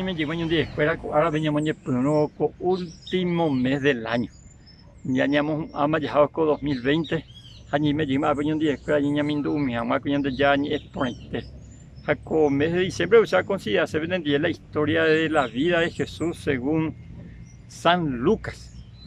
Ñañeme'ẽjey ñandivekuéra ko árape ñamoñepyrũ ko último mes del año. Ya ñamohu'ãma jahávo ko 2020 ha ñaimejeýma ápe ñandivekuéra ñañamindu'umi hag̃ua ko Ñandejára ñe'ẽ porãite. Ha ko mes de diciembre upéicha akonsiderase penendie la historia de la vida de Jesús según San Lucas.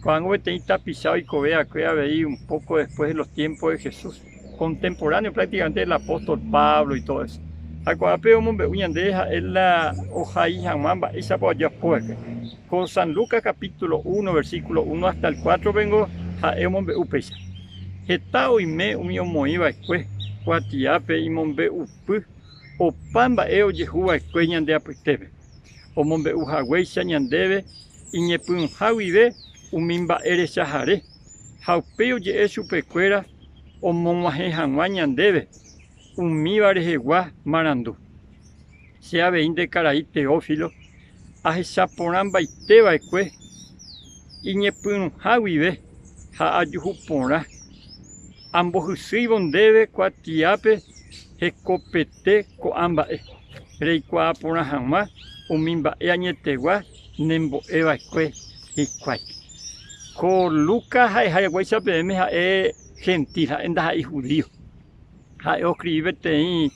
Ko'ág̃a peteĩ tapicha oikove va'ekue avei un poco después de los tiempos de Jesús, contemporáneo prácticamente del apóstol Pablo y todo eso. Ha ko'ápe omombe'u ñandéve ha'e la ohai hag̃ua mba'éichapa ojapo va'ekue. Ko San Lucas capítulo 1, versículo 1 hasta el 4 pengo ha'e omombe'u péicha. Heta oime umi omoĩ va'ekue kuatiápe imombe'upy opa mba'e ojehu va'ekue ñande apytépe. Omombe'u haguéicha ñandéve iñepyrũha guive umi mba'e rechahare, ha upéi oje'e chupekuéra omog̃uahẽ hag̃ua ñandéve umíva rehegua marandu. Che avei nde karai Teófilo, ahecha porãmbaite va'ekue iñepyrũha guive ha ajuhu porã, ambohysýivo ndéve kuatiápe hekopete ko'ã mba'e, reikuaa porã hag̃ua umi mba'e añetegua nembo'e va'ekue hikuái. Ko Lucas ha'ehaguéicha peẽme ha'e gentil, ha'e ndaha'éi judío. Ha'e oskrivi peteĩ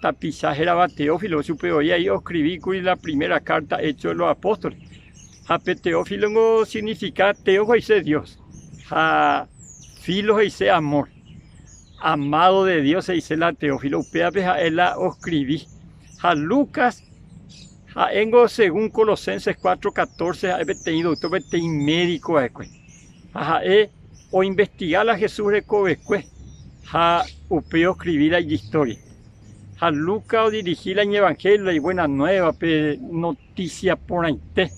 tapicha hérava Teófilo, chupe voi ai oskrivi kuri la primera kárta Hechos de los Apóstoles. Ha pe Teófilo ningo signifika Teo he'ise Dios ha Filo he'ise amor. Amado de Dios he'ise la Teófilo, upévape ha'e la oskrivi. Ha Lucas Ha'éngo según Colosenses 4:14 ha'e peteĩ doktór, peteĩ médiko va'ekue. Ha ha'e oinvestiga la Jesús rekovekue ha upéi oskrivi la ijistória. Ha Lucas odirihi la iñevanhélio, la ibuena nueva, pe notísia porãite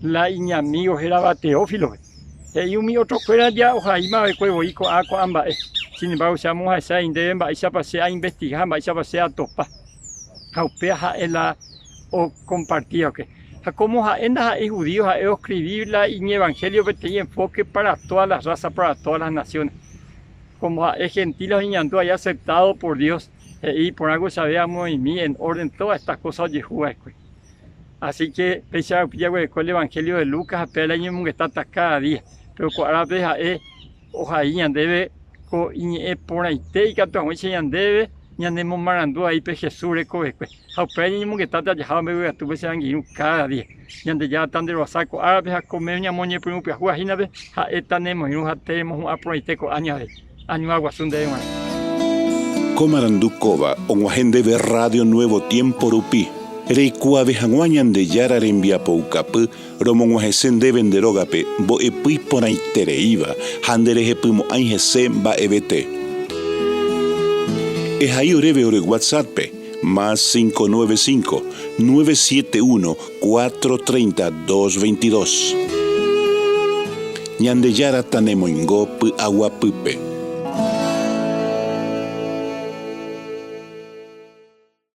la iñamígo hérava Teófilope. He'i umi otrokuéra ja ohaíma va'ekue voi ko'ã ko'ã mba'e. Sin embargo, che amoha'echa ndéve mba'éichapa che ainvestiga ha mba'éichapa che atopa. Ha upéva ha'e la okomparti va'ekue. Ha kómo ha'e ndaha'éi hudío, ha'e oskrivi la iñevanhélio peteĩ enfóke pára tóda las rrása, pára tóda las nasiones. Kómo ha'e gentil ha oñeñandu aĩ aseptádo por Dios, he'i iporã ko chave amoĩmi en órden tóda esta kósa ojehu va'ekue. Así ke péicha rupi jaguereko el evanhélio de Lucas ha péva la iñemongetáta káda día. Péro ko árape ha'e Ohai ñandéve ko iñe'ẽ porãite ikatu hag̃uáicha ñandéve ñanemomarandu avei pe Jesús rekovekue. Ha upéva ñañemongetáta jaháva mbeguekatúpe che angirũ káda día. Ñandejára tanderoasa ko árape ha ko mes ñamoñepyrũ pyahúva hínape, ha'e tanemoirũ ha teremohu'ã porãite ko áño avei. Añuã guasu ndéve g̃uarã. Ko marandu kóva og̃uahẽ ndéve Radio Nuevo Tiempo rupi, reikuaave hag̃ua Ñandejára rembiapoukapy Romog̃uahẽse ndéve nde rógape mbo'epy iporãitereíva ha nderehepymo'ãi hese mba'evete. Ehai oréve ore WhatsApp-pe, más 595, 971, 430, 222. Ñandejára tanemoingo py'aguapýpe.